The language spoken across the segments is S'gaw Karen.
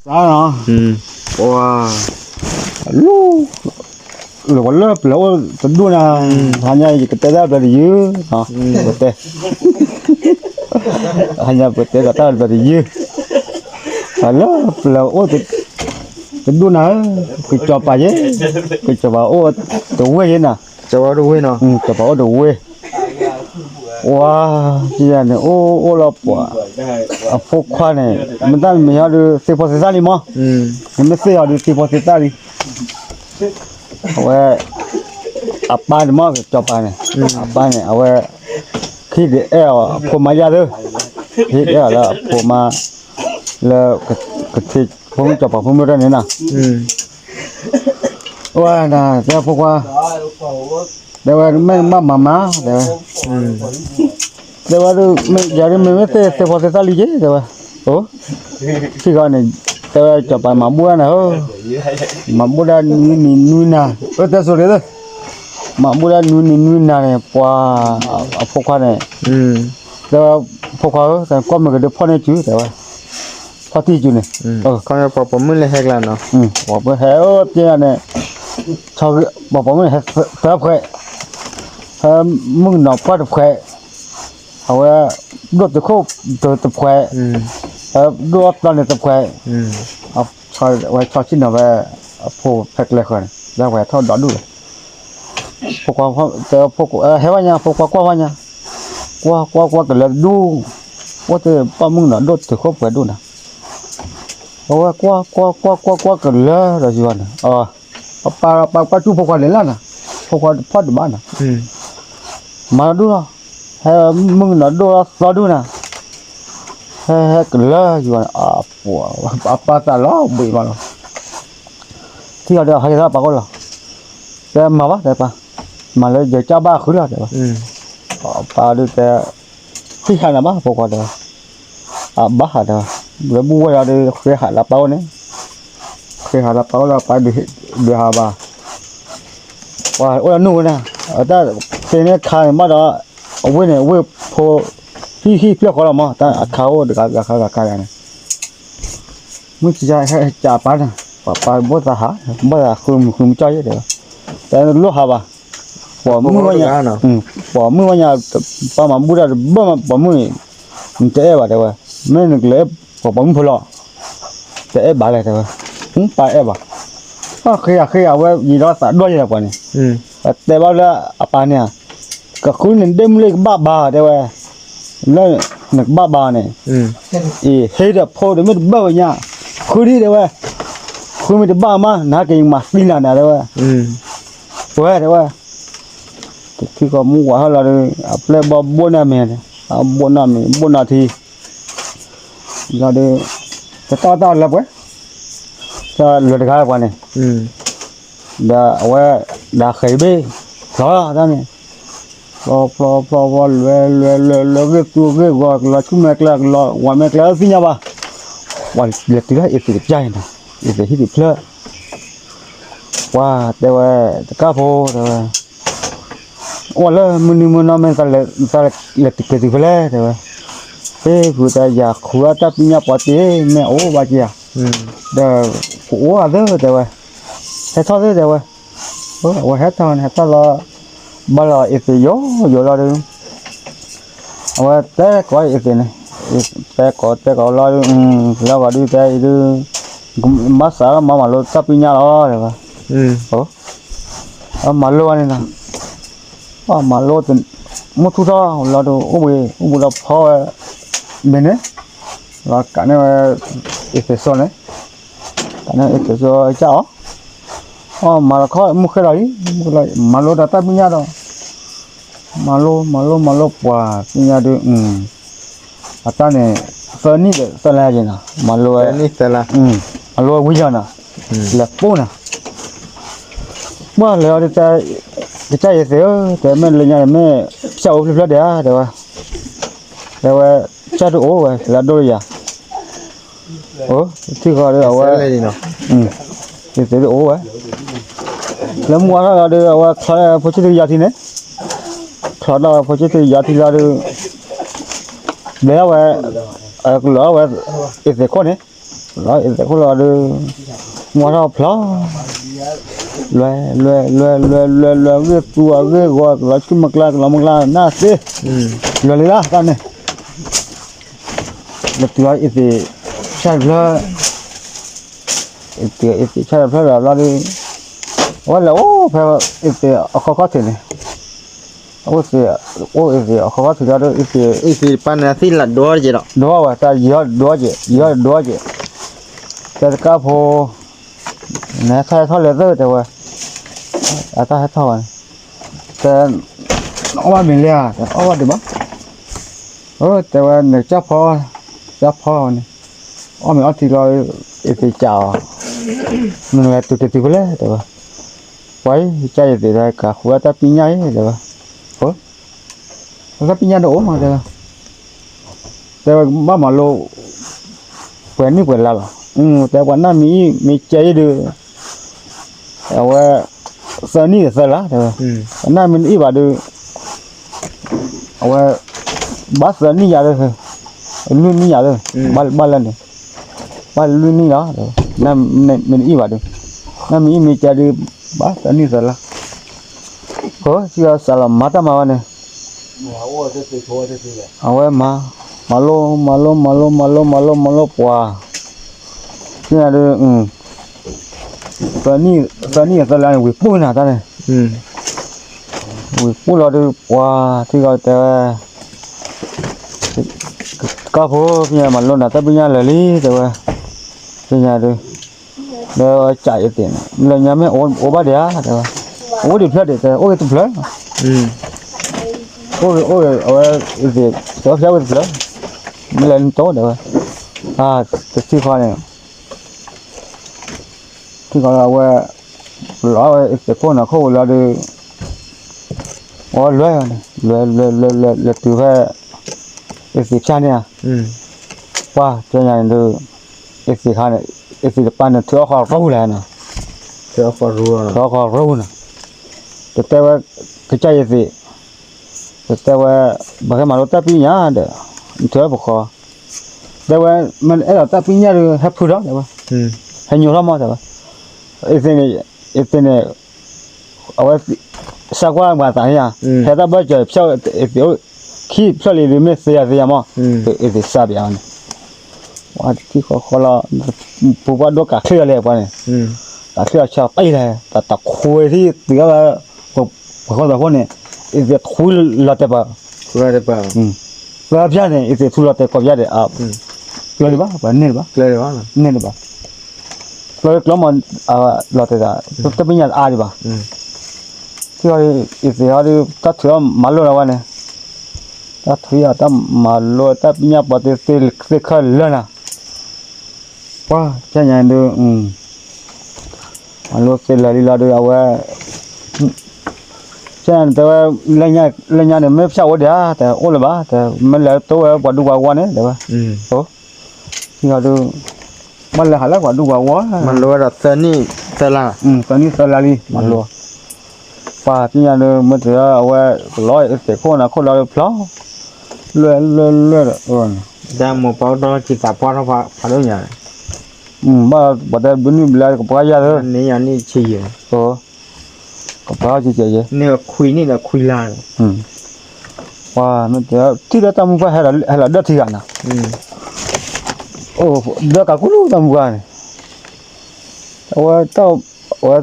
တၢ်နီၤ, ပှၤ လၢပျၢၤအိၣ်တဒူၣ်နၤ, ဟါညါယကတဲတၢ်ပျၢၤတယုၢ်, ပတဲ, ဟါညါပတဲဒီးတၢ်ပျၢၤတယုၢ်, လၢပျၢၤအိၣ်တဒူၣ်နၤ, ကစီၤပၤယဲ, ကစီၤပၤအိၣ်တဝ့ၢ်ယဲနၤ, ကစီၤပၤအိၣ်တဝ့ၢ်, ပှၤ န့ၣ် အိၣ်အိၣ်လီၤပှၤ, အဖိခွါန့ၣ် မ့ၢ်တၢ်မ့ၢ်ဟီဒုးသ့ၣ်ဖိသ့ၣ်သၣ်လံမး, နမ့ၢ်သ့ၣ်အီၤဒုးသ့ၣ်ဖိသ့ၣ်သၣ်လံ, အဝဲ အပၢ်န့ၣ်မး ကစီၤပၤန့ၣ်, အပၢ်န့ၣ် အဝဲ ဟ့ၣ်ဒုးအဲၣ်အီၤအဖိမါယါသၢ, ဟ့ၣ်ဒုးအဲၣ်အီၤလၢအဖိမါ, လၢ ကထံဖိမုၣ်စီၤပၤဖိမုၣ်တၢ်န့ၣ်နီၤ, ဝဲ တဲဖိခွါ, တဲဝဲမ့ၢ်ဘၣ်မၤမၤ တဲဝဲ, တဲဝဲဒုး ယၤဒုးမ့ၢ်မ့ၢ်သ့ၣ်သ့ၣ်ဖိသ့ၣ်သၣ်လံက့ တဲဝဲ, အိ ထံၣ်ဃီန့ၣ်, တဲဝဲစီၤပၤမၤဘူၣ်ဒၣ်နၤဧၢ, မၤဘူၣ်ဒၣ်နွံနံၤနွံနၤ, အၢ တဲဆိလ့သၢ, မၤဘူၣ်ဒၣ်နွံနံၤနွံနၤန့ၣ် ပှၤ အဖိခွါန့ၣ်, တဲဝဲ ဖိခွါဧၢ ကွၢ်မ့ၢ်ကဒုးဖီၣ်န့ၢ်စု တဲဝဲ, ဖီၣ်တံၢ်စုန့ၣ်, ပှၤပိာ်မုၣ်လၢဟဲကျါနီၤ, ပှၤပိာ်မုၣ်ဟဲအိၣ်ပျဲန့ၣ်, ပှၤပိာ်မုၣ်န့ၣ် ဟဲသၢဖှဲး, ဟဲမုၣ်ကနီၤပှၢ်တဖှဲး, အဝဲ ဒိၣ်တုာ်ခိၣ်တဖှဲး, ဒိၣ်အီၣ်သီန့ၣ်တဖှဲး, ဝဲဆီဆံၣ်နီၤဝဲ အဖိဖဲကျဲဃၢၤန့ၣ် လၢပှၤထီၣ်ဒီဒူၣ်လီၤ, ဖိခွါ တဲ ဟဲဘၣ်ညါ ဖိခွါကွၢ်ဘၣ်ညါ, ကွၢ်ကွၢ်ကွၢ်ကလၢၤတဒူၣ်, အိၣ်တဘၣ်မုၣ်ကနီၤဒိၣ်တုာ်ခိၣ်ပှဲၤဒိၣ်နၤ, အဝဲကွၢ်ကွၢ်ကွၢ်ကွၢ်ကွၢ်ကလၢၤဒီးယွၤန့ၣ်, အပၢ်ပၢ်ကွၢ်ဆူၣ်ဖိခွါလဲၤလၢ်နၤ, ဖိခွါတဖီၣ်တဘၣ်နၤ, မၤတဒူၣ်လီၤ, ဟဲမုၣ်ကနီၤဒိၣ်လီၤသီဒူၣ်နၤ, ဟဲဟဲကလၢၤယွၤန့ၣ်, အပၢ်သးလီၤဘှံးမးလီၤ, ထံၣ်အီၤဒီးဟဲက့ၤလၢပၢ်အိၣ်လီၤ, တဲမၤဘၣ်တဲပၢ်, မၤလၢယကစၢ်ဘၣ်ဃုလီၤတဲဝဲ, ပၢ်ဒုးတဲ ဃ့ဟးနၤဘၣ်ဖိခွါတဲဝဲ, အဘၣ်ဟးတဲဝဲ, လၢဘူၣ်ဝဲၢ်လီၤဒီးဃ့ဟးလၢပၢ်အိၣ်န့ၣ်, ဃ့ဟးလၢပၢ်အိၣ်လီၤ ပၢ်ဒုးဟးဘၣ်, ပှၤအိၣ်လၢနူၢ်ဝဲဒၣ်, အတၢ်သ့န့ၢ်ခါန့ၣ်ဘၣ်ဒီး, အဝ့ၢ်န့ၣ် အဝ့ၢ်ဖိ ဟံၣ်ဟံၣ်ဖျၢၣ်ဃီလီၤမး တၢ်အခါအိၣ်တဂၤဂၤခါဂၤခါဂၤန့ၣ်, မုၢ်ဆံးဟဲကးပၢ်န့ၣ်, ပၢ်ပၢ်ဘီၣ်သးဟး, ဘီၣ်သးဃုမုၢ်ဃုမုၢ်ကၠီယဲတဲဝဲ, တလိၣ်ဟးဘၣ်, ပိာ်မုၣ်ဝဲညါ, ပိာ်မုၣ်ဝဲညါ, ပၢ်မၤဘူၣ်တၢ်တဘၣ်မးပိာ်မုၣ်န့ၣ်, နတအဲၣ်ဘၣ်တဲဝဲ, မ့ၢ်နကလဲၤပိာ်မုၣ်ဖိလီၤ, တအဲၣ်ဘၣ်လဲၣ်တဲဝဲ, ပၢ်အဲၣ်ဘၣ်, အဃ့အဃ့အဝဲယံၤဒီးသးဒိၣ်ယဲဒီးပှၤန့ၣ်, တဲဘၣ်လၢအပၢ်န့ၣ်, ကဃုန့ၣ်ဒ့ၣ်မုၢ်လၢယကဘၣ်ဘါတဲဝဲ, လၢနကဘၣ်ဘါန့ၣ်, အံၤ ဟ့ၣ်ဒီးဖိဒီးမ့ၢ်တဘၣ်ဝဲညါ, ဃုဒံးတဲဝဲ, ဃုမ့ၢ်တဘၣ်မး နဟဲက့ၤယမၤသံနၤနၤတဲဝဲ, ဝဲတဲဝဲ, တထံၣ်ဃီမုၢ်ဝၤဟဲလီၤဒီး အပျဲၢ်ဘီဘိၣ်န့ၢ်အမဲာ်န့ၣ်, အဘိၣ်န့ၢ်အမဲာ် ဘိၣ်န့ၢ်ထံ လီၤဒီး, တၢ်တၢ်လၢပှဲၤ, တၢ်လၢတဂၤပှၤန့ၣ်, ဒီးအဝဲ, ဒီးဃဲၤဘ့ၣ်, ဖျီလီၤတၢ်န့ၣ်, ဖျီဖျီဖျီဖျီ လွဲလွဲလွဲလွဲ ဂ့ၢ်သူဂ့ၢ်ဂီၤ ကလီၤဆူမဲာ်ကျဲ ကလီၤဝၤမဲာ်ကျဲ သ့ၣ်ညါဘၣ်, ပှၤလဲၤတုၤလၢအ့ၣ်သ့ၣ်တပျၢ်အံၤနီၤ, အ့ၣ်သ့ၣ်ဟံၣ်တဖျၢၣ်, ပှၤတဲဝဲ, တကၢ်ဖိတဲဝဲ အိၣ်လၢမနုၤမနုၤမ့ၢ်တၢ်လဲၤတက့ၤတုၤဖဲလဲၣ်တဲဝဲ, ဖဲပူၤတဲယၤခူအတၢ်ပညၣ်ပှၤတ့ၢ် မ့ၢ်အိၣ်ဘၣ်က့ၤယၤ, ဒီးကအိၣ်အသၢတဲဝဲ, ဟဲထီၣ်သၢတဲဝဲ, အဝဲဟဲထီၣ်န့ၣ် ဟဲထီၣ်လီၤ, ဘၣ်လီၤအ့ၣ်သ့ၣ်ယိယိလီၤဒီး အဝဲတဲကိးအ့ၣ်သ့ၣ်န့ၣ်, တဲကိးတဲကိးလီၤဒီး, လၢဂီၤဒုးတဲအံၤဒုး, ဘၣ်ဆၣ်မၤမၤလိတၢ်ပညၣ်လီၤတဲဝဲ, မၤလိဝဲန့ၣ်နီၤ, မၤလိ, မုၢ်ထူၣ်ထီၣ်လီၤဒီး အိၣ်ဘှံး အိၣ်ဘှံးဒီးဖီဝဲ, မ့ၢ်န့ၣ်, လီၤကးန့ၢ်ဝဲ, အ့ၣ်သ့ၣ်စီန့ၣ်, ကးန့ၢ်အ့ၣ်သ့ၣ်စီကၢ်အီၤ, အီၣ်မၤလီၤခီ မုၢ်ဃ့လီၤလံ, မၤလိဒီးတၢ်ပညၣ်ဒီး မၤလိ မၤလိ မၤလိပှၤ ပညၣ်ဒုး, အတၢ်န့ၣ်, သၢနံၣ်ဒီးသၢလါယဲနီၤ, မၤလိဝဲ, မၤလိဝဲဝံၤလီၤနီၤ, လဲၤပိၢ်နီၤ, ပှၢ်လဲၤအီၤဒုးတဲ, ကစၢ်အ့ၣ်သ့ၣ်ဧၢ, တဲမ့ၢ်လၢညါန့ၣ်မ့ၢ်, ဖၠၣ်အိၣ်ဖျၢၣ်ဖျၢၣ်ဒဲးဧါ တဲဝဲ, တဲဝဲ, ဖၠၣ်တအိၣ်ဝဲ လၢအဒိၣ်လၢယၤ အိၣ်, ထံၣ်ဃီဒီးအဝဲ, အ့ၣ်သ့ၣ်ဒုးအိၣ်ဝဲ, လၢမုၢ်ဝါထီၣ်လီၤဒီး အဝဲချီဖိဆံၣ်ထံယီၤထံန့ၣ်, ချီဒီးဖိဆံၣ်ထံယီၤထံလီၤဒီး, ဘျဲးထီၣ်ဝဲ, ကလီၤထီၣ်ဝဲ, အ့ၣ်သ့ၣ်ခိၣ်န့ၣ်, လီၤအသံးခိၣ်လီၤဒီး မွထီၣ်ဖျီ လွဲ လွဲ လွဲ လွဲ လွဲ လွဲ ဂ့ၢ်သူအဂ့ၢ်ဂီၤ ကလီၤဆူမကျါ ကလီၤမကျါ နၢ်သ့ လွဲလံလၢတၢ်န့ၣ် လီၤတုၤအသံး ဆၣ်တဖျၢၣ် အသံး အသံးဆၣ်တဖျၢၣ်ဒီးဘျီဒီး အဝဲလဲၤအိၣ်ဖဲအသံးအခီခီၣ်ထံးန့ၣ် အိၣ်သံး အိၣ်အသံးအခီခီၣ်ထံးလီၤဒီး အသံး အသံးပၢ်န့ၣ်အသံၣ်လၢဒိက့ၤဒီး ဒိဝဲ တၢ်ယံၤဒိက့ၤ ယံၤဒိက့ၤ တဲတကးဖိ နဟဲထီၣ်ဟဲထီၣ်လဲၤသၢတဲဝဲ အတၢ်ဟဲထီၣ်ဝဲန့ၣ် တဲ နအီၣ်ဘၣ်မ့ၤလဲၣ်ဧါ အီၣ်ဘၣ်ဒံးဘၣ် တဲဝဲ နကစၢ်ဖီ ကစၢ်ဖီန့ၣ် အီၣ်မ့ၤအီထံလီၤ အသံးကးအီၤ မ့ၢ်နဝဲတုၤက့ၤတုၤဖဲလဲၣ်တဲဝဲ ပှၤအံၤ ကစၢ်ယသံးဒီး ကဃုအတၢ်ပညၣ်အံၤတဲဝဲ တၢ်ပညၣ်တအိၣ်မးတဲဝဲ တဲဝဲဘၣ်မၤလိ ပှဲၤနံၣ်ပှဲၤလါလီၤ တဲပှၤနၢ်မံၤအံၤ မ့ၢ်ကဲအံၤဒီး အဝဲ သၢနံၣ်သၢလါတဲဝဲ ပှၤနၢ်မံၤနအံၤဘၣ်ဒီး အဝဲ ဘၣ်သၢနံၣ်ယၤလၢ လွံၢ်နံၣ်ယၤလၢ ဘၣ်လၢန့ၣ် ဘၣ်လွံၢ်နံၣ်လီၤ မ့ၢ်နအံၤဘၣ်ဒီး နၢ်မံၤအံၤမ့ၢ်ကဲဒီး ဘၣ်သၢနံၣ်သၢလါ ဃိ စံးအီၤစးလီၤမၤတၢ်မၤဝဲန့ၣ် အဝဲမၤ မၤလိ မၤလိ မၤလိ မၤလိ မၤလိ မၤလိပှၤ သ့ၣ်ညါဒီး သၢနံၣ်သၢလါန့ၣ် ဝံၤပူၣ်နၤတၢ်န့ၣ် ဝံၤပူၣ်လီၤဒီးပှၤ ထံၣ်ကီးတဲဝဲ ကီၢ်ဖိ သ့ၣ်ညါမၤလိနၤတၢ်ပညၣ်လၢာ်လံ တဲဝဲ သ့ၣ်ညါဒီး လၢကစၢ်ယသံးန့ၣ် လၢညါမ့ၢ်အိၣ်ဘၣ်ဒံးဧါ တဲဝဲ အိၣ်ဒံးဖျၢၣ်ဒံး တဲ အိၣ်ဂ့ၤတဖျၢၣ် အိၣ်ဂ့ၤ အိၣ်ဂ့ၤ အဝဲ ယသံး တဲဝဲဖျၢၣ်အိၣ်တဖျၢၣ် မ့ၢ်လဲၤနတိၢ် တဲဝဲ တထံၣ်ဃီန့ၣ် ထံၣ်ဃီလၢအဝဲ လီၤဝဲအသံးခိၣ်နၤခိၣ်ဝဲလီၤဒီး အီလွဲၢ်န့ၣ် လွဲၢ် လွဲၢ် လွဲၢ် လွဲၢ် လဲၤတုၤဖဲ အသံးဖၠၣ်န့ၣ်ဧါ ပှၢ်ကဲညါန့ၣ်ဒီး အသံးခါန့ၣ် အသံးတပၢ်န့ၣ် ထုးအီၣ်ဃီရိလၢန့ၣ် ထုးအီၣ်ဃီရိန့ၣ် တတဲဝဲ ကစၢ်ယသံး တတဲဝဲ ပကဟဲမၤလိတၢ်ပညၣ်ဒီး နထုးအီၣ်ပဃီ တဲဝဲ မ့ၢ်အဲၣ်ဒိးတၢ်ပညၣ်ဒီး ဟဲဖုထီၣ်တဲဝဲ ဟဲညိထီၣ်မးတဲဝဲ အသံးန့ၣ် အသံးန့ၣ် အဝဲ စၢ်ကွၢ်မၤသးန့ၣ်ဧါ ဟဲတၢ်ဘၢၣ်စၢၤဖျၢၣ် အသံး ခံဖျၢၣ်လံဒီးမ့ၢ်သ့ယၤသ့ယၤမး အသံးစၢ်ပယၤန့ၣ် ပှၤတထံၣ်ဃီဃီလီၤ ပူၤပှၢ်ဒိၣ်ကးချ့လီၤလဲၣ်ပှၤန့ၣ် ကးချ့အီၤဆၢပၢၢ်လဲၣ် တၢ်တခွဲးထံၣ်တုၤအီၤဝဲ ပှၤဃီသးဖိန့ၣ် အသံးထူလီၤတဲာ်ပၤ ပၢဖၠၣ်န့ၣ် အသံးထူလီၤတဲာ်ကိးဖၠၣ်ဒီး ကျၢၤဒံးဘၣ် ပှၤန့ၢ်ဒံးဘၣ် န့ၢ်ဒံးဘၣ် ကျၢၤကျၢၤမး လီၤတဲာ်သး တပညၣ်အါဒံးဘၣ် ထံၣ်အီၤဒီး အသံးအီၤဒီး တၢ်ထုးအီၣ်မၤလိလီၤဝဲန့ၣ် တၢ်ထုးအီၣ်တၢ်မၤလိတၢ်ပညၣ်ပှၤသ့သ့ခဲလၢာ်နၤ ပှၤကညါဒုး မၤလိသ့လၢာ်လံလီၤဒီး အဝဲ ကညါတဲဝဲ လၢညါန့ၣ် မ့ၢ်ဖၠၣ်အိၣ်ဒံးဧါ တဲအိၣ်လၢၤဘၣ် တဲမ့ၢ်လဲၤတိၢ်ဝဲပှၤဒူပှၤဝီန့ၣ် တဲဝဲ ဟံးအီၤဒုး ဘၣ်လဲၤဟးလၢပှၤဒူပှၤဝီ မၤလိဝဲဒီးသၢနံၣ်သၢလါ သၢနံၣ်သၢလါလံ မၤလိ ပှၤကညါဒုး မ့ၢ်တဲအဝဲ ကလီအသံးခိၣ်နၤခိၣ်လီၤဒုးဖျီ လွဲၢ်လွဲၢ်လွဲၢ်ဒီး တၢ်မိၢ်ပၢ်အိၣ်ထီၣ်ကံသးပှၢ်ထီၣ်ဖးဒိၣ်ညါ ဘၣ်ပှၤတဲဘုနုၣ်ဘျါကပှၢ်ယၢ်သၢ န့ၣ်ယၤန့ၣ်ဆံးယဲၢ် ကပှၢ်ယၢ်ဆံးယဲၢ် န့ၣ်ခွံနံၣ်ဒီးခွံလါ ပှၤမ့ၢ်တဲထံၣ်ဒီးတၢ်မုၢ်ပှၢ်ဟဲလီၤဒၢထံဂၤနၤ အိၣ်ဒၢကးကူၣ်လူတၢ်မုၢ်ပှၢ်န့ၣ် အဝဲတၢ် အဝဲ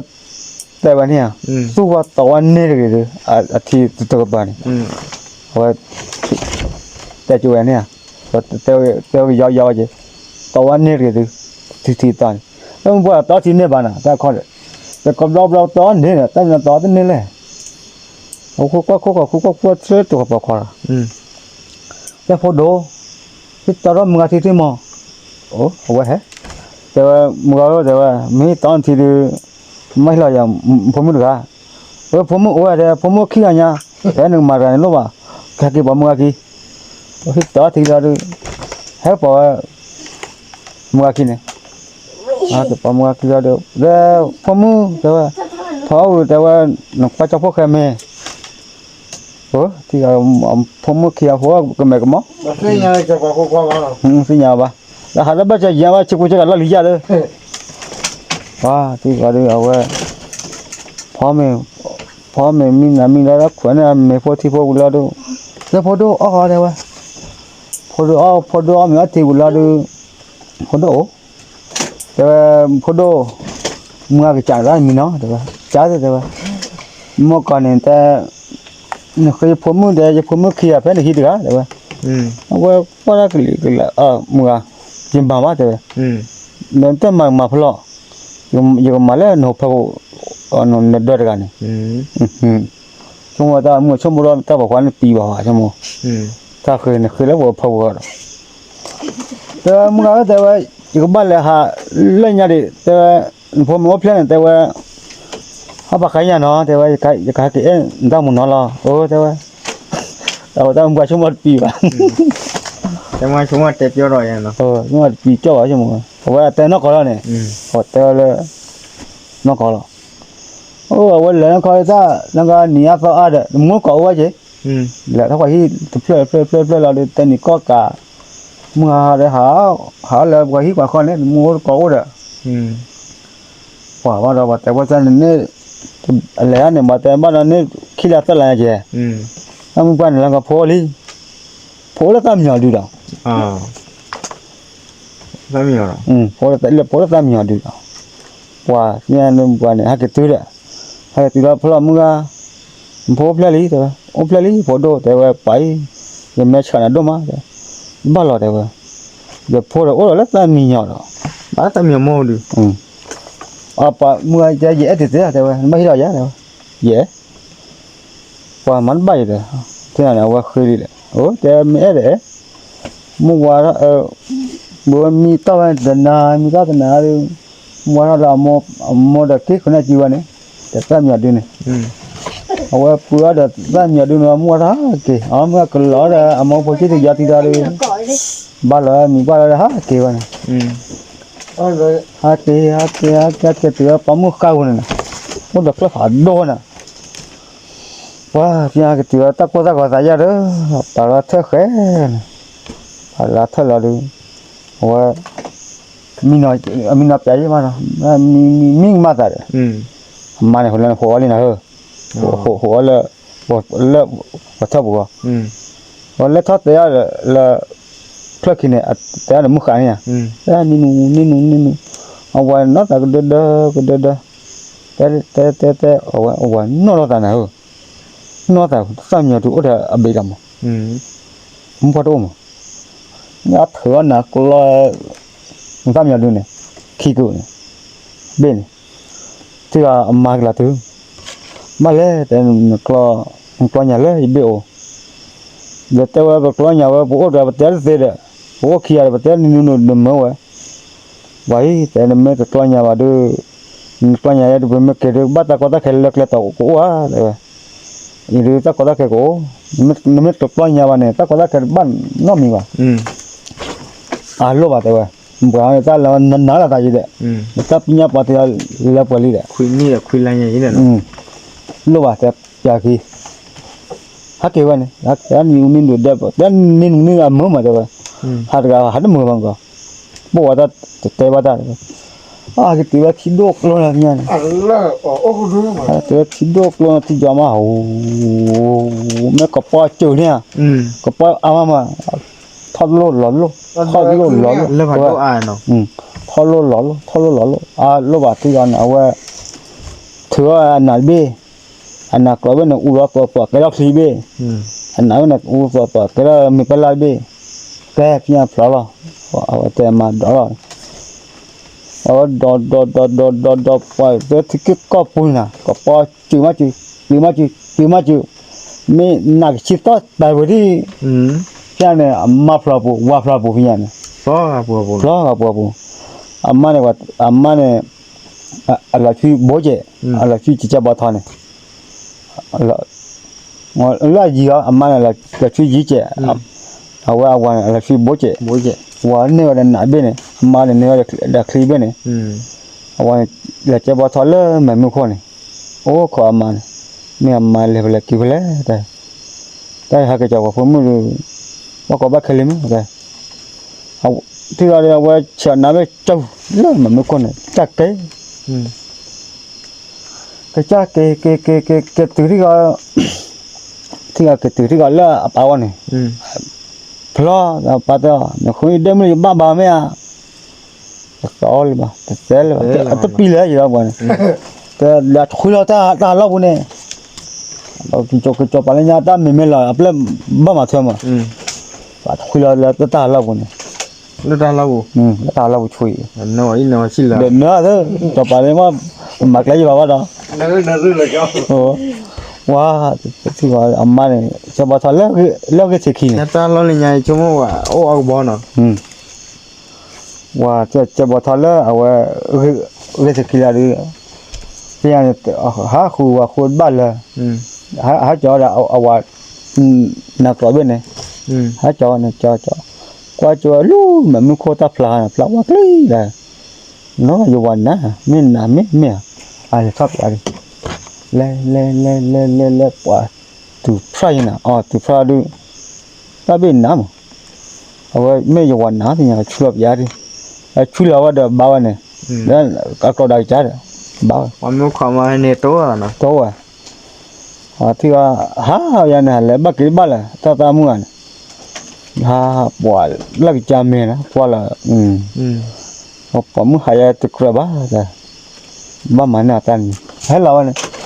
တဲဝဲန့ၣ်ဧါ သူၣ်ဝဲတီဝဲန့ၣ်တဂ့ၤဒီး အထံတကပၤန့ၣ် အဝဲ တဲကဝဲန့ၣ်ဧါ တဲဝဲယီယီက့ၤ တီဝဲန့ၣ်တဂ့ၤဒီး ထံထံတီန့ၣ် တၢ်မုၢ်ပှၢ်တီထံန့ၢ်ဘၣ်နၤ တၢ်ခီဒီး တကဘျီဘျီတီန့ၣ် တၢ်မ့ၢ်တီတန့ၢ်လဲၣ် အခိၣ်ကွၢ်ခိၣ်ခီၣ်ခိၣ်ကွၢ်ကွၢ်ဆၢတိၤကပီၤခွါလီၤ တဲဖိဒိၣ် ဟံးတီထီၣ်မုၢ်ဂၤထံထံမီၤ အဝဲဟဲ တဲဝဲ မုၢ်ဂၤဧၢ တဲဝဲ မ့ၢ်တီထံဒီး မ့ၢ်ဟ့ၣ်လီၤယၤ ဖိမုၣ်တဂၤ ဝဲဖိမုၣ်အိၣ်ဝဲဒီး ဖိမုၣ်ခံဂၤညါ ဖဲနကမၤတဂၤန့ၣ်လိၣ်ဘၣ် ကဟဲက့ၤပိာ်မုၢ်ဂၤခံ ဟံးတီထံလီၤဒီး ဟဲကပိာ်ဝဲ မုၢ်ဂၤခံန့ၣ် ကပိာ်မုၢ်ဂၤခံလီၤဒီး တဲ ဖိမုၣ် တဲဝဲ ဖီအီၣ်ဝံၤ တဲဝဲ နကွၢ်ကၠီဖိၣ်ဃဲမ့ၢ် ထံၣ် ဖိမုၣ်ခံဂၤဖိကမဲာ်ကမီၤ သ့ၣ်ညါဘၣ် တၢ်ဟးတဘၣ်ကယၤဘၣ် ဆ့ကိးကလီၢ်လံယၤဒီး, ပှၤသံကွၢ်ဒီးအဝဲ, ဖီမ့ၤ, ဖီမ့ၤမံနၤမံလီၤဒီးခွဲးန့ၣ်မ့ၤဖိထံဖိဝံၤလီၤဒီး, တဲဖိဒိၣ်အီၣ်ဃီတဲဝဲ, ဖိဒိၣ်အီၣ်ဖိဒိၣ်အီၣ်မ့ၤအီထံဝံၤလီၤဒီး, ဖိဒိၣ်, တဲဝဲ, ဖိဒိၣ်, မုၢ်ဂၤကစးတၢ်မံနီၤ တဲဝဲ, ကၢ်တဲဝဲ, မ့ၢ်ကီၢ်န့ၣ်တဲ နဃ့ယဖိမုၣ်တဲ ယဖိမုၣ်ခံဂၤဖဲနဟံးတဂၤ တဲဝဲ, အဝဲကွၢ်တၢ်ကလံၤကလး မုၢ်ဂၤ, ယမၤဘၣ်တဲဝဲ, နတမၤမၤဖဲလီၤ, ယကမၤလၢနဟိၣ်ဖၢခိၣ်, နဒၢတဂၤန့ၣ်, ဆိကမိၣ်တၢ်မုၢ်ဆိကမိၣ်ဒီး တၢ်ပိာ်ခွါန့ၣ်ပံၤဘၣ်ဟီဆိကမိၣ်, တၢ်ဃ့န့ၣ်ဃ့လၢပှၤဖၢခိၣ်ဒီး တဲဝဲမုၢ်ဂၤဧၢ တဲဝဲ, ယကဘၣ်လဲၤဟးလၢညါဒံး တဲဝဲ, နဖိမ့ၢ်အိၣ်ဖျဲၣ်န့ၣ် တဲဝဲ, ဟးဘၣ်ဃးညါနီၤ တဲဝဲ, ယကဟဲက့ၤအဲၣ်နတၢ်မူနီၤလီၤ အၢ တဲဝဲ, အဝဲတၢ်မုၢ်ပှၢ်ဆိကမိၣ်တပံၤဘၣ်, တဲမုၢ်ဆိကမိၣ်တဲပျီဒီးယၤနီၤ, ဆိကမိၣ်တပံၤကၠီၣ်ဘၣ်ဆိကမိၣ်, အဝဲတဲနီၢ်ကီၢ်လီၤန့ၣ်, အတဲဝဲလၢ, နီၢ်ကီၢ်လီၤ, အိၣ်အဝဲလဲၤနီၢ်ကီၢ်လၢတၢ် နဂၤနံၤအါသီအါဒီး နမိၢ်ကီၢ်အိၣ်ဝဲက့ၤ လဲၤထီၣ်ပှၤဟံၣ်တဖျၢၣ်တဖျၢၣ်တဖျၢၣ်တဖျၢၣ်လီၤဒီး တဲနံၤကီၢ်ကး, မုၢ်ဟါဒီး ဟးလၢပှၤဟံၣ်ပှၤဃီန့ၣ် နမိၢ်ကီၢ်အိၣ်ဒီး, ပှၤဘၣ်ဒီး ပှၤတဲဖိစၢ်န့ၣ်န့ၣ်, အလဲၤန့ၣ် ပှၤတဲဘၣ်ဒီးန့ၣ် ခံလါသၢလါညါကဲ, တၢ်မုၢ်ပှၢ်န့ၣ်လၢကဖိလံ, ဖိလၢတၢ်မံၤအီၤဒုဒီး တၢ်မံၤအီၤဒီး, ဖိလၢတၢ်မံၤအီၤဒုဒီး, ပှၤသ့ၣ်ညါန့ၣ် ပှၤန့ၣ် ဟဲက့ၤတုၤဒီး, ဟဲက့ၤတုၤဒီး ဖိလီၤမုၢ်ဂၤ, နဖိအိၣ်ဖျဲၣ်လံ တဲဝဲ, အိၣ်ဖျဲၣ်လံ ဖိဒိၣ် တဲဝဲ ပှၤအံၤ, ယမ့ၢ်ဆှၢနၤဒိၣ်မး တဲဝဲ, ဘၣ်လီၤ တဲဝဲ, ယဖိဒီးအိၣ်ဒီးလၢတၢ်မံၤညီၤဒီး, ဘၣ်တၢ်မံၤမီၢ်ဒု အပှၤမုၢ်ဂၤတဲ ယအဲၣ်တသ့ တဲဝဲ နဘၣ်ဟ့ၣ်လီၤယၤ တဲဝဲ, ယအဲၣ် ပှၤမၤတဘၣ်ယၤဒီး, တဲန့ၣ် အဝဲဃ့လံဒီး, အိၣ် တဲမ့ၢ်အဲၣ်ဒီး, မုၢ်ဝါထီၣ်, ဘၣ်မံတီၢ်ဝဲတနၤ မံတီၢ်တနၤဒီး, မုၢ်ဝါထီၣ်လၢအမိၢ်ဒီးက့ၤခိၣ်နၢ်ကံဝဲန့ၣ်, ဒီးတၢ်မံၤအီၤဒုန့ၣ်, အဝဲပှ့ၤအီၤဒီးတၢ်မံၤအီၤဒုန့ၣ် မုၢ်ဝါထီၣ်ဟးက့ၤ အမုၢ်ကလီၤဒီး အမိၢ်ဖိက့ၤတယီၤတံၤဒီး, ဘၣ်လီၤမံၤဘၣ်လီၤဒီးဟးက့ၤဝဲန့ၣ် ဟးက့ၤ ဟးက့ၤ ဟးက့ၤ ဟဲက့ၤတုၤဝဲပှၤမုၢ်ဃါပူၤန့ၣ်, အိၣ်ဒီးကျၢၢ်ဖးဒိၣ်န့ၣ်, ပှၤပှၤက့ၤတုၤဝဲတၢ်ကိၢ်တၢ်ဂီၤသးယါဒီး, ပာ်လီၤထၢၣ်ဃဲန့ၣ်, ပာ်လီၤထၢၣ်လီၤဒီး, အဝဲ, မံနီၤပျးယံၤမးနီၤ, မံမံမံမးသးဒီး, အမါန့ၣ် ဟိးလၢနဟိးအီၤလံနၤဧၢ, ဟိးအီၤလၢ, လၢ, ပှၤထၢၣ်ပူၤဃီ, အဝဲလဲၤထီၣ်တဲအီၤလၢ ချၢၣ်ခံန့ၣ် တဲအီၤဒီးမုၢ်ဃါန့ၣ်ဧါ, နံၤနူၤ နံၤနူၤ နံၤနူၤ, အဝဲနီၢ်သးကဒၢဒၢ ကဒၢဒၢ, တဲတဲတဲတဲ အဝဲနီၢ်လိာ်သးနၤဧၢ, နီၢ်သး သၣ်မံယီၤဒုအိၣ်ဒီးအဘ့ၣ်ဒီးမး, မုၢ်ပှၢ်တအိၣ်မး, အထုးအီၣ်နၤကျီ သၣ်မံယီၤဒုန့ၣ်, ခံကုာ်န့ၣ်, ဘ့ၣ်န့ၣ်, ထံဂၤအမါကလီၤတုၤ, ဘၣ်လဲၣ် တဲ နကျီညါလၢယဘ့ၣ်အိၣ်, ဒီးတဲဝဲပကျီညါဝဲ ပအိၣ်ဒီးပတဲတသ့ဒီး, ပအိၣ်ခံဂၤဒီး ပတဲနံၤနူၤနမၢဝဲ, ပှၤအံၤ တဲနမ့ၢ်တကျီညါဘၣ်ဒီး, နကျီညါယဲဒုး ပမ့ၢ်ကဲၤဒုး ဘၣ်တၢ်ကီတၢ်ခဲလၢကျဲတီၤကအိၣ်ဧါ တဲဝဲ, အံၤဒုးတၢ်ကီတၢ်ခဲကအိၣ်, နမ့ၢ်တကျီညါဘၣ်န့ၣ် တၢ်ကီတၢ်ခဲတဘၣ်နီတမံၤဘၣ်, အလိၣ်ဘၣ်တဲဝဲ, ပှၤတၢ်လၢနနၤလီၤသးယံၤဒီး, နတၢ်ပညၣ်ပှၤတလၢပှဲၤလံဒီး, ခွံနံၣ်ခွံလါညါအံၤဒီး, လိၣ်ဘၣ်တဲပျးခံ ဟဲက့ၤဝဲန့ၣ် နံၤနံၤဒုးဒဲး တဲနံၤနံၤအမုာ်မးတဲဝဲ, ဟးတဂၤဟးတမုာ်ဘၣ်ကီး, ပိာ်ဝဲတၢ်တတဲဘၣ်တၢ်, ဟဲက့ၤတုၤဝဲထံဒိၣ်ကျိန့ၣ်ညါန့ၣ်, တုၤဝဲထံဒိၣ်ကျိန့ၣ် ထံယီၤမး, မ့ၢ်ကပီၤစၢၤန့ၣ်, ကပီၤအါမးမး, ထီၣ်လိၣ်လီၤလိၣ်, ထီၣ်လိၣ်လီၤလိၣ်, ထီၣ်လိၣ်လီၤလိၣ်, ထီၣ်လိၣ်လီၤလိၣ်, အလိၣ်ဘၣ်ထံဂီၤန့ၣ် အဝဲ ထုးအီၤအနးတဘ့ၣ်, အနးကျိၤဘ့ၣ်န့ၣ် အူလီၤသိးသိးကဲထီၣ်ချံဘ့ၣ်, အနးဘ့ၣ်န့ၣ် အူသိးသိးကဲထီၣ်မ့ၢ်ပလၢ်တဘ့ၣ်, ကဲဖျါဖျီလီၤ, အဝဲတဲမၤဒီးလီၤ, အဝဲဒီးဒီးဒီးဒီးဒီးဒီး ပှၤသ့ထံက့ၢ်ကီၢ်ပူၤန့ၣ် ကပီၤစုၤမးစုၤ, စုၤမးစုၤ, စုၤမးစုၤ, မ့ၢ်နးကဆံသီၣ်တၢ်ဝဲဒၣ်, ဖဲန့ၣ် အမါဖျီပူၤ ဝၤဖျီပူၤဖဲညါန့ၣ်, ဖျီဂၤပူၤပူၤ, အမါန့ၣ် အမါန့ၣ် အလီၤဆူဘိကဲး, အလီၤဆူကကဲဘီထီန့ၣ်, လၢအယံၤအီၤ အမါန့ၣ် လီၤဆူယံၤကဲး, အဝဲအဝၤန့ၣ် အလီၤဆူဘိကဲး, ဝၤန့ၢ်ဝဲဒီးနးဘ့ၣ်န့ၣ် အမါန့ၣ်န့ၢ်ဝဲဒီးချံဘ့ၣ်န့ၣ်, အဝဲန့ၣ် လီၤကဲဘီထီလၢမဲာ်မုၢ်ခိၣ်န့ၣ်, အိၣ်ခိးအမါန့ၣ်, မ့ၢ်အမါလဲၤဖဲလဲၣ်က့ၤဖဲလဲၣ်, တၢ်ဟဲက့ၤကၠီၤပှၤဖိမုၣ်ဒီး, ဘၣ်ကီဘၣ်ခဲလံမ့ၢ်, အဝဲ ထံဂီၤဒီးအဝဲဆဲးနၤဝဲကၠီလၢမ့ၢ်ခိၣ်န့ၣ် ကစၢ်ကဲ ကစၢ်ကဲ ကဲ ကဲ ကဲ ကဲတုၤထံဂီၤ ထံဂီၤကဲတုၤထံဂီၤလၢအပာ်ဝဲန့ၣ် ဖျီ ပာ်တဲ နဃုဒဲမုၢ်ယဘၣ်ဘၣ်မ့ၢ်ဧါ တသီလၢၤဘၣ် တသဲလၢၤဘၣ် အတပံၤလၢၤယဘၣ်န့ၣ် တဲလၢထွံလီၤတၢ်ဟးလီၢ်ပူၤန့ၣ် ကစီၤပၤလၢညါတၢ်မ့မ့ၢ်လီၤ အပျဲၢ်ဘၣ်မၤထွဲမး ပှၤထွံလီၤလၢတၢ်ဟးလီၢ်ပူၤန့ၣ် လၢတၢ်ဟးလီၢ်ပူၤ လၢတၢ်ဟးလီၢ်ပူၤထွံ ဒီးနၢၤသၢ စီၤပၤလၢမ့ၢ်မၤကျဲယဘၣ်ဘၣ်ဒီး ဝါ အမါန့ၣ် ကဲဘီထီၣ်လၢဂ့ၢ်သ့ၣ်ခံန့ၣ် အိၣ်အကဘီနီၤ ဝါ ကဲဘီထီၣ်လၢအဝဲ ဂ့ၢ်သ့ၣ်ခံလၢဒုး သ့ၣ်ညါန့ၣ် ဟးဃုာ်ဝဲဃုာ်တဘၣ်လၢ ဟးကၠီဒီးအဝၤ နၤကျီးဘ့ၣ်န့ၣ် ဟးကၠီန့ၣ်ကၠီကၠီ ကွၢ်ကၠီဝဲလူၤမဲာ်မုၢ်ခိၣ်တၢ်ဖျါန့ၣ် ဖျါဝဲကျံလၢ နီၢ်ယဝၤနၤ မ့ၢ်နၤမ့ၢ်မ့ၢ်ဧါ အလဲၤထီၣ်ပယါဒုး လဲၤလဲၤလဲၤလဲၤလဲၤလဲၤ ပှၤတုၤဖျါယနၤ အီၤတုၤဖျါဒုး တၢ်ဘ့ၣ်နၤမး အဝဲမ့ၢ်ယဝၤနၤသ့ၣ်ညါ ဆူလီၤပယါဒုး ဆူလီၤဝဲဒီးဘါဝဲန့ၣ် အကျိၤဒၣ်ကစၢ်ဒီး ဘါဝဲ တိဝဲ ထံဂီၤ ဟးယၤန့ၣ် ဟးလဲၤဘၣ်က့ၤဘၣ်လၢ တၢ်သးမုၢ်ဂၤန့ၣ် ဟးပှၤလၢကစၢ်မဲာ်လီၤ ကွၢ်လီၤ ပှၤမုၢ်ဟးယၤတကြၢးဘၣ် ဘၣ်မၤန့ၢ်အတၢ်န့ၣ် ဟဲလီၤဝဲန့ၣ်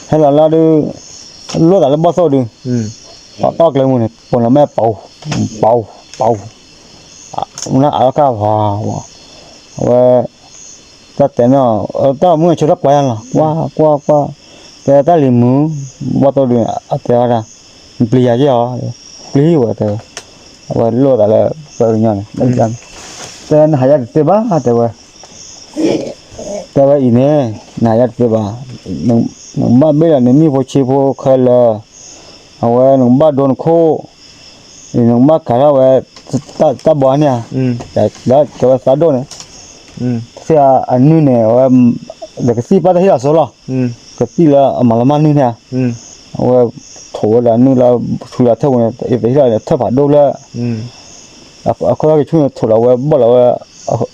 ဟဲလီၤလီၤဒုး လိၣ်သးလၢဘီၣ်သိၣ်ဒုး ပှၤတီၢ်ကျဲမုၢ်န့ၣ် ပိာ်နီၤမဲာ်ပူၤ ပူၤ ပူၤ မုၢ်နၤအါလီၤကၢ်ဝါ အဝဲ တၢ်တဲနီၤ တၢ်မုၢ်ဆၢထီၣ်ကွၢ်ယါလီၤ ကွၢ်ကွၢ်ကွၢ် တဲတၢ်လံၤမုၢ် ဘီၣ်သိၣ်ဒုး အတဲဝဲဒၣ် နပျံၤယၤယဲၢ်အီၤ ပျံၤဝဲတဲဝဲ အဝဲလိၣ်သးလၢပှၤကညီန့ၣ် တဲဝဲနဟးယါတသ့ဘၣ် တဲဝဲ တဲဝဲအံၤန့ၣ် နဟးယါတသ့ဘၣ် နကဘၣ်ဘ့ၣ်လီၤနမ့ၣ်ဖိဆ့ဖိခဲလၢာ် အဝဲနကဘၣ်ဒိနခိၣ် နကဘၣ်ကၤထီၣ်ဝဲ တၢ်ဘီန့ၣ်ဧါ ဒီးကဲဝဲသးဒိၣ်န့ၣ် သ့ၣ်အနုၢ်န့ၣ် အဝဲ ဒီးကသံၣ်ပၢ်တၢ်ဟ့ၣ်လီၤစိလီၤ ကသံၣ်လၢအမၤလီၤမၢ်နုၢ်န့ၣ်ဧါ အဝဲထိးဝဲဒီးနုၢ်လၢ ဆူလီၤထၢၣ်ပူၤန့ၣ် ယသ့ၣ်ဟ့ၣ်လီၤန့ၣ် ထၢၣ်ဖးဒိၣ်လၢ အခိၣ်သၣ်ကဆူၣ်န့ၣ် ထိးလီၤဝဲဘီၣ်လီၤဝဲ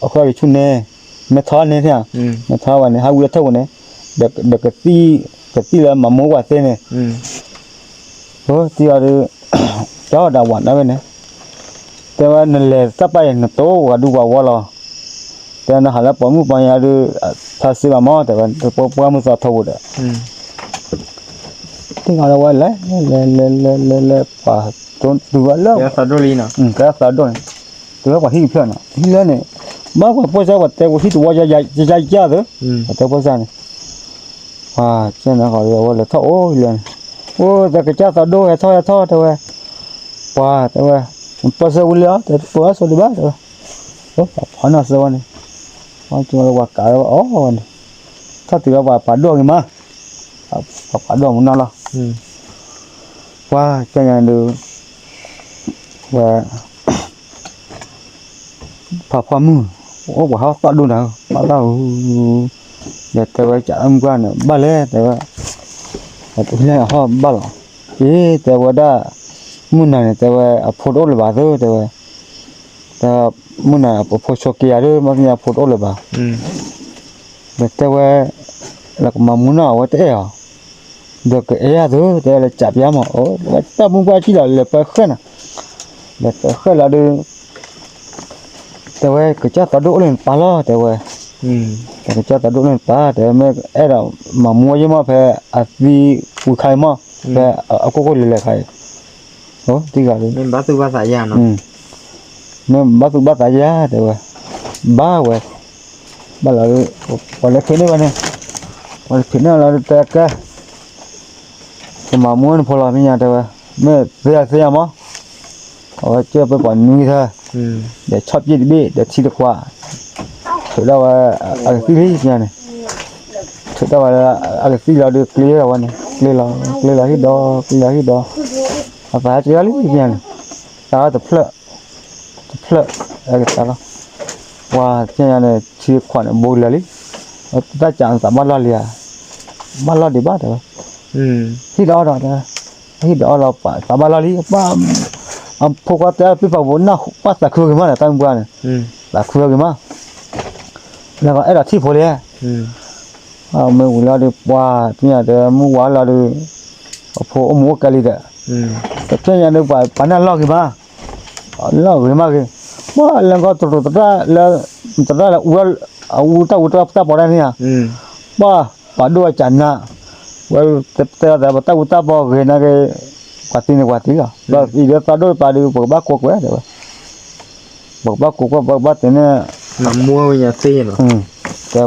အခိၣ်သၣ်ကဆူၣ်န့ၣ် မဲထီၣ်န့ၣ်ဧါ မဲထီၣ်ဝဲန့ၣ် ဟးဝံလၢထၢၣ်ပူၤန့ၣ် ဒီးကသံၣ် ကသံၣ်လၢမၤမူပှၤသ့န့ၣ် သံအီၤဒုး ကၠီဒီးဝၤနၢ်ဝဲန့ၣ် တဲဝဲနလဲၤတၢ်ပာ်အံၤ နတိၢ်ဝဲဒုးဝၤဝီလီၤ တဲနဟးလၢပိာ်မုၣ်ပီညါဒုး ဖျါစ့ဘၣ်မး တဲဝဲ ပှၤမုၢ်သီထီပူၤဒီး သ့ၣ်ညါလီၤဝဲလဲၤ လဲၤလဲၤလဲၤလဲၤလဲၤ ပှၤတုၤဝဲလၢ ကဲသးဒိၣ်န့ၣ် တုၤဝဲပှၤဟံၣ်တဖျၢၣ်နီၤ ဟံၣ်လၢန့ၣ် ဘၣ်ပှၤဖိစၢ်ပှၤတဲဝဲဟံၣ်တဝီယါယါသၢ ပှၤတဲဖိစၢ်န့ၣ် ပှၤကဲန့ၣ်ဃီဒီး အဝဲလဲၤထီၣ်အိၣ်ဟံၣ်လၢန့ၣ် အိၣ်သးကစၢ်သးဒိၣ်ဟဲထီၣ်ဟဲထီၣ်တဲဝဲ ပှၤတဲဝဲ ပၢဆှၢဝံၤလံဧါ တဲပၢဆှၢဒံးဘၣ်တဲဝဲ ပှၤဖီနီၢ်သၢဝဲန့ၣ် ပှၤကဝဲကးဝဲအီၤဝဲန့ၣ် ထီၣ်တုၤလၢပှၤပာ်ဒိၣ်ဂ့ၤမး ပှၤပာ်ဒိၣ်မူနီၢ်လီၤ ပှၤကဲညါဒုး ဝဲ ဖးဖီမုၢ် အိၣ်ပှၤဟီၣ်သီၣ်ဒိၣ်နၤ ဘၣ်လၢ ဒီးတဲဝဲကးမုၢ်ပှၢ်န့ၣ် ဘၣ်လဲၣ် တဲဝဲ ဟီၣ်ဘၣ်လီၤ အ့ တဲဝဲဒၣ် မုၢ်နၤန့ၣ် တဲဝဲ အဖိတအိၣ်လၢၤဘၣ်သၢ တဲဝဲ တဲ မုၢ်နၤအဖိဆိးက့ယၤဒၢ မ့ၢ်သ့ၣ်ညါဖိတအိၣ်လၢၤဘၣ် ဒီးတဲဝဲ လၢကမၤမူနီၢ်အဝဲတအဲၣ်အီၤ ဒီးကအဲၣ်ယၤသၢ တဲဝဲလၢကးပယါမး အိၣ် တဲဝဲတၢ်မုၢ်ပှၢ်ကံၣ်လီၤ လဲၤပၢဃဲၣ်နၤ လဲၤပၢဃဲၣ်လီၤဒုး တဲဝဲ ကစၢ်သးဒိၣ်အိၣ်လၢနပၢ်လီၤ တဲဝဲ ကစၢ်သးဒိၣ်အိၣ်လၢနပၢ် တဲဝဲ မ့ၢ်အဲၣ်ဒိးမၤမူဝဲယဲၢ်မး ဖဲအသံဝံၤခါအံၤမး ဖဲအကိၣ်ကိၣ်လဲၤလဲၤခါအံၤ တံၢ်ဂၤဒုး မ့ၢ်ဘၣ်သူၣ်ဘၣ်သးယၤ တဲဝဲ ဘၣ်ဝဲ ဘၣ်လီၤဒုး ပှၤလဲၤဖံးန့ၢ်ဝဲန့ၣ် ပှၤလဲၤဖံးန့ၢ်လီၤဒုး တဲကဲ ကမၤမူနဖိလီၤ မ့ၢ်ညါတဲဝဲ မ့ၢ်သ့ယၤသ့ယၤမး အဝဲကဲပှၤနွံထၢ ဒီးဆီၣ်ပျ့ၣ်တဘ့ၣ် ဒီးထံတခွး ထုးဒၣ်ဝဲ အကသံၣ်လံ ပညါန့ၣ် ထုးဒၣ်ဝဲလၢ အကသံၣ်လီၤဒုး ကျ့လီၤဝဲန့ၣ် ကျ့လီၤ ကျ့လီၤဟံၣ်ဒီး ကျ့လီၤဟံၣ်ဒီး အသးဟဲက့ၤလီၤလံ ပညါန့ၣ် သးတဖျၢၣ် တဖျၢၣ် အကသးလီၤ ပှၤပညါန့ၣ် ထံခွးန့ၣ် ဘိလၢာ်လံ တၢ်ကးသးဘၣ်လီၢ်လံဧါ ဘၣ်လီၢ်ဒံးဘၣ်တဲဝဲ ဟံၣ်ဒီးအီၣ်ဒီးတဲဝဲ ဟံၣ်ဒီးအီၣ်လီၤ သးဘၣ်လီၢ်လံ ပှၤ အဖိခွါတဲပ့ၢ်ပာ်ဘိးနၢ်ပှၢ်သးခုဂ့ၤမးဒီး တၢ်မုၢ်ပှၢ်န့ၣ်, သးခုဂ့ၤမး, လၢကအဲၣ်ဒိးထံၣ်ဖိလံ, မ့ၢ်ဝံၤလီၤဒီး ပှၤသ့ၣ်ညါဒီး မုၢ်ဝါလီၤဒီး အဖိအိၣ်မူအိၣ်ကဲလံဒီး, တသ့ၣ်ညါဒီး ပှၤပာ်နၢ်လီၢ်ဂ့ၤမး, လီၢ်ဂ့ၤမးဂ့ၤ, ပှၤလၢကီၢ်တရူးတရၣ်လၢ တရၣ်လၢ အူတၢ်အူတၢ်ပီးတၢ်န့ၣ်ဧါ, ပှၤပာ်ဒိၣ်အကးနး, ဝဲတဲတဲပတၢ်အူတၢ်ပီဂ့ၤနာ်က့ၤ, ပှၤသံန့ၣ်ပှၤသံလီၤ, ဒီးအံၤဒီးသးဒိၣ်တပၤဒီး ပကဘၣ်ကိးကွဲးတဲဝဲ, ပကဘၣ်ကိးကွဲး ပကဘၣ်တဲန့ၣ်, တဲ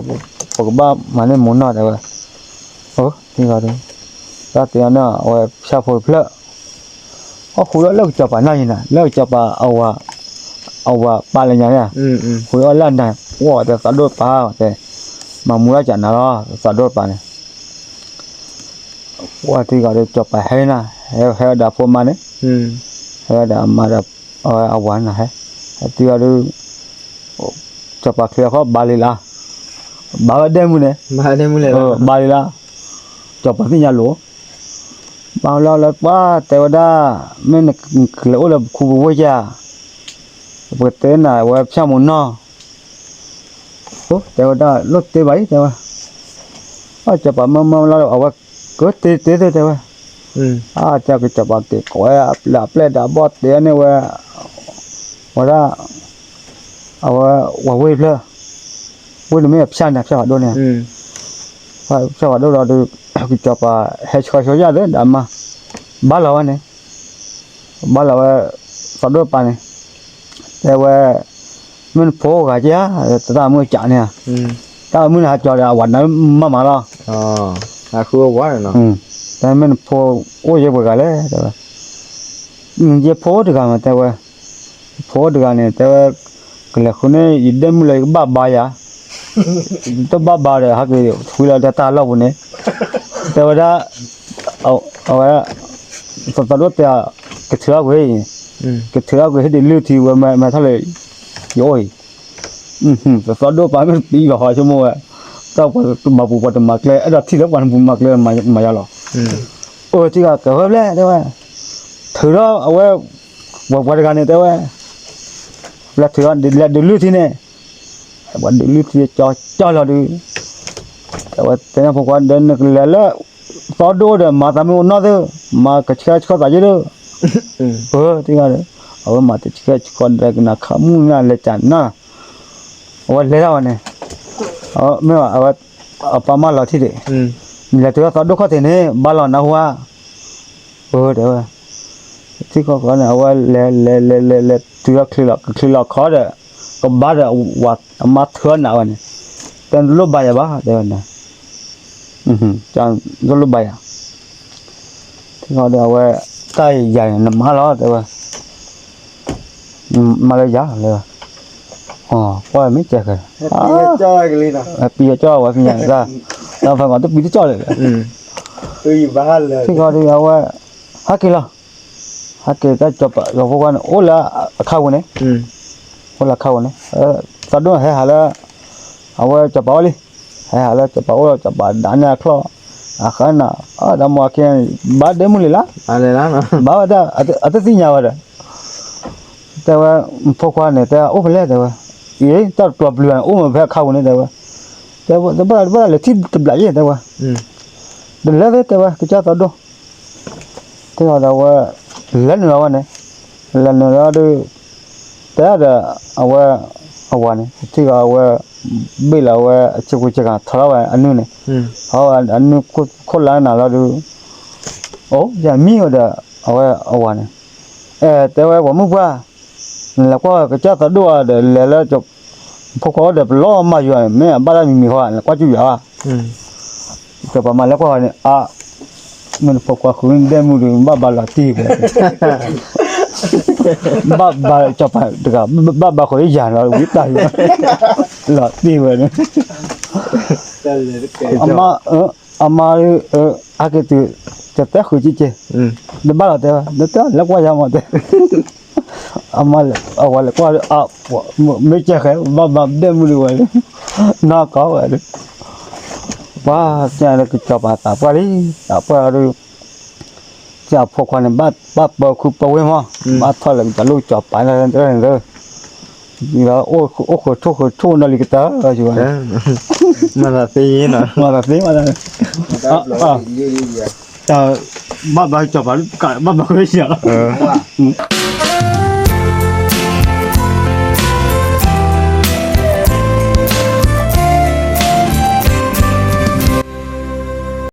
ပကဘၣ်မၤန့ၢ်မူနီၢ်တဲဝဲ, သံဂီၤဒီး, တၢ်တဲအီၤန့ၣ် အဝဲဖၠၣ်ဖိတဖျၢၣ် အဃုအီၣ်လၢကစီၤပၤနၢ်ယံၤနၤ လၢကစီၤပၤ အဝၤပာ်လၢညါန့ၣ်, ဃုအီၣ်လၢနၤ အိၣ်ဒီးသးဒိၣ်တပၤတဲ, မၤမူထီၣ်ကးနၤလီၤ သးဒိၣ်တပၤန့ၣ်, အိၣ်ထံဂီၤဒီးကစီၤပၤဟဲနၤ, ဟဲဝဲဒၣ်ဖိမါန့ၣ်, ဟဲဝဲဒၣ်အမါဒီး အဝၤနၤဟဲ, ဟဲတုၤအီၤဒီး ကစီၤပၤချ့အီၤခီဘါလံလၢ, ဘါဝဲဒဲမုၢ်န့ၣ်, ဘါလံလၢ, ကစီၤပၤသ့ၣ်ညါလိၤ, ဘါလီၤလၢပှၤတဲဝဲဒၣ်, မ့ၢ်နကလဲၤအိၣ်လၢပခူပဝ့ၢ်ဧါ, ပကတဲနၤဝဲဖၠၣ်မူနီၢ်, တဲဝဲဒၣ်လိၣ်တ့ဘၣ်အံၤတဲဝဲ, ကစီၤပၤမၢမၢလီၤအဝဲ, ကတ့တ့သ့တဲဝဲ, အကစီၤပၤက့ၤကိးဝဲ အပျဲၢ်ဒီးအဘီၣ်တဲန့ၢ်ဝဲ, ဝဲဒၣ်, အဝဲ, ဝၤဝ့ၢ်တဖျၢၣ်, ဝ့ၢ်န့ၣ်မ့ၢ်အဖၠၣ်န့ၣ် ဖၠၣ်ဖးဒိၣ်န့ၣ်, ဖၠၣ်ဖးဒိၣ်ဒီးဒီး, ကစီၤပၤဟဲဆှီဆှီယၣ်သ့ဒီးအမါ, ဘါလီၤဝဲန့ၣ်, ဘါလီၤဝဲ, သးဒိၣ်တပၤန့ၣ်, တဲဝဲ, မ့ၢ်နဖိဂၤက့ဧါ, တၢ်မုၢ်ကးန့ၣ်ဧါ, တၢ်မုၢ်န့ၣ်ဟးကၠီဒီးအဝၤနၤမၤမၤလီၤ, တဲမ့ၢ်နဖိအိၣ်ယဲၢ်ပှဲၤဂၤလဲၣ်တဲဝဲ, ယဖိအိၣ်တဂၤမးတဲဝဲ, ဖိအိၣ်တဂၤန့ၣ် တဲဝဲ, ကလဲၤဃုန့ၢ်ယဒဲမုၢ်လၢယကဘၣ်ဘါယၤ, တဘၣ်ဘါဒီး ဟဲက့ၤဃုလၢတၢ်လီၢ်ပူၤန့ၣ်, တဲဝဲဒၣ်, အဝဲ, သးဒိၣ်တဲ, ကထုးထီၣ်ကွံာ်, ကထုးထီၣ်ကွံာ်ဟ့ၣ်ဒုးလုၢ်ထံဝဲမၤထီၣ်လၢ, ယအိၣ်အံၤ, သးဒိၣ်ပာ်မ့ၢ်တပံၤဘၣ်ဟီဆိကမိၣ်ဝဲ, တၢ်ပှၤတမၤပူၤပှၤတမၤကျဲ အဲၣ်ဒိးထံၣ်လၢပှၤနပူၤမၤကျဲမၤယၤလီၤ, အိၣ်ထံဂၤကဝဲဘျဲၣ်တဲဝဲ, ထုးထီၣ်အဝဲ, ပှၤပှၤတဂၤန့ၣ်တဲဝဲ, လဲၤထုးထီၣ်လဲၤဒုးလုၢ်ထံန့ၣ်, ပှၤဒုးလုၢ်ထံကၠီကၠီလီၤဒုး, အဝဲတဲန့ၣ်ဖိခွါဒီးနကလဲၤလၢ, သီဒိၣ်ဒီးမၤသးမ့ၢ်အိၣ်နီၢ်သ့ၣ်, မၤကဆှဲဆှီသးယ့ၢ်ဒီး, ပထံဂၤဒီး, အဝဲမၤတဆှဲဆှီဒီးကနၣ်ခးမုၢ်နၤလဲၤကနၣ်, အဝဲလဲၤဒၣ်ဝဲန့ၣ်, မ့ၢ်အဝဲ, အပၢ်မၢလီၤထံၣ်ဒံး, လဲၤတုၤလၢသီဒိၣ်ခီၣ်ထံးန့ၣ် ဘါလီၤနၢ်ဟူဧါ, ပတဲဝဲ, ထံၣ်ခီၣ်ဃီန့ၣ် အဝဲလဲၤလဲၤလဲၤလဲၤလဲၤတုၤလီၤချ့လီၤ ကချ့လီၤခီဒီး, ကဘါဒီး, အမါထုးနၤဝဲန့ၣ်, တလိၣ်ဘါယၤဘၣ်တဲဝဲန့ၣ်, တလိၣ်ဘါယၤ, ထံၣ်ခီဒီးအဝဲ, တၢ်ယၤန့ၣ်နမါလီၤတဲဝဲ, မၤလၢယၤလၢ, ကွၢ်မ့ၢ်ကဲဃဲ, ပံၤကၠီဝဲဖဲညါန့ၣ်, တၢ်ဖးမးတပံၤတကၠီလၢာ်, ထံၣ်ခီဒီးအဝဲ, ဟးက့ၤလီၤ, ဟဲက့ၤတၢ်စီၤပၤဖိခွါန့ၣ် အိၣ်လၢအခါပူၤန့ၣ်, အိၣ်လၢအခါပူၤန့ၣ်, သးဒိၣ်န့ၣ်ဟဲဟးလၢ, အဝဲစီၤပၤအိၣ်လံ, ဟဲဟးလၢစီၤပၤအိၣ်လီၤ စီၤပၤဒၣ်န့ၢ်အချီၣ်, အဃၢနၤ, ဒီးမိၢ်အခံ, ဘါဒဲမုၢ်လံလၢ, ဘါဝဲဒၣ်, အတသ့ၣ်ညါဝဲဒီး တဲဝဲ, ဖိခွါန့ၣ် တဲအိၣ်ဖဲလဲၣ်တဲဝဲ, အံၤ တၢ်တပျီပျုၤန့ၣ် အိၣ်မ့ၢ်ဖဲအခါပူၤန့ၣ်တဲဝဲ, တဲဝဲ, တဘၣ်တဘၣ်လဲၤထံၣ်တဘျီယဲၢ်တဲဝဲ, တလဲၤသ့တဲဝဲ ကစၢ်သီဒိၣ်, တဲဝဲဒီးဝဲ, လဲၤနုာ်လီၤဝဲန့ၣ်, လဲၤနုာ်လီၤဒီး, တဲဒီး, အဝဲ, အဝၤန့ၣ် ထံၣ်ဃီအဝဲ, ဘ့ၣ်လီၤဝဲအဆ့ကူဆ့ကၤထီထီၣ်ဝဲအနုၢ်န့ၣ်, ထီထီၣ်ဝဲအနုၢ်ခိၣ်လါနၤလီၤဒီး, အိၣ်ယမံဝဲဒီး, အဝဲအဝၤန့ၣ်, အဲ တဲဝဲပှၤမုၣ်ပှၢ်, နလဲၤကွၢ်ဝဲကစၢ်သီဒိၣ်အီၤဒီးလဲၤလၢ, ဖိခွါအိၣ်ဒီးပလီၢ်မၤယွၤန့ၣ် မ့ၢ်အဘၣ်တၢ်မံၤမံၤဃီ နလဲၤကွၢ်ကၠူယွၤဧါ, စီၤပၤမၤလဲၤကွၢ်ဃီန့ၣ် အါ, မ့ၢ်နဖိခွါဃုန့ၣ်ဒဲမုၢ်ဒီး ဘၣ်ဘါလီၤတံၢ်ဝဲ, ဘၣ်ဘါစီၤပၤတဂၤ ဘၣ်ဘါဃီယၤလီၤဝံတၢ်ယွၤ, လီၤတံၢ်ဝဲန့ၣ်, အမါ, အမါ, ဟဲက့ၤတုၤ, တတဲဃုာ်က့ၤက့ၤ, တဘၣ်လီၤတဲဝဲ တတဲလဲၤကွၢ်ယၤမးတဲ အမါ, အဝၤလဲၤကွၢ်ဒီး အါ, မ့ၢ်ကဲဃဲ ဘၣ်ဘါဒဲမုၢ်ဒံးဝဲ, နီၢ်ကီဝဲဒီး, ပှၤကလၢကစီၤပၤသးပှၢ်လံ, သးပှၢ်ဒီး, အဖိခွါန့ၣ် ဘၣ်ပၢခုပၢဝ့ၢ်မး, ဘၣ်ထီၣ်လၢကစၢ်လိၣ်ကစီၤပၤန့ၣ်, ဒီးအိၣ်ဃုာ်ထိၣ်ဃုာ်ထိၣ်နီၢ်လံကတၢၢ်, မၤသးသ့နီၤ, မၤသးသ့မး, တၢ်ဘၣ်ဘျီကစီၤပၤ ဘၣ်ဘျီဝဲဆံးလီၤ.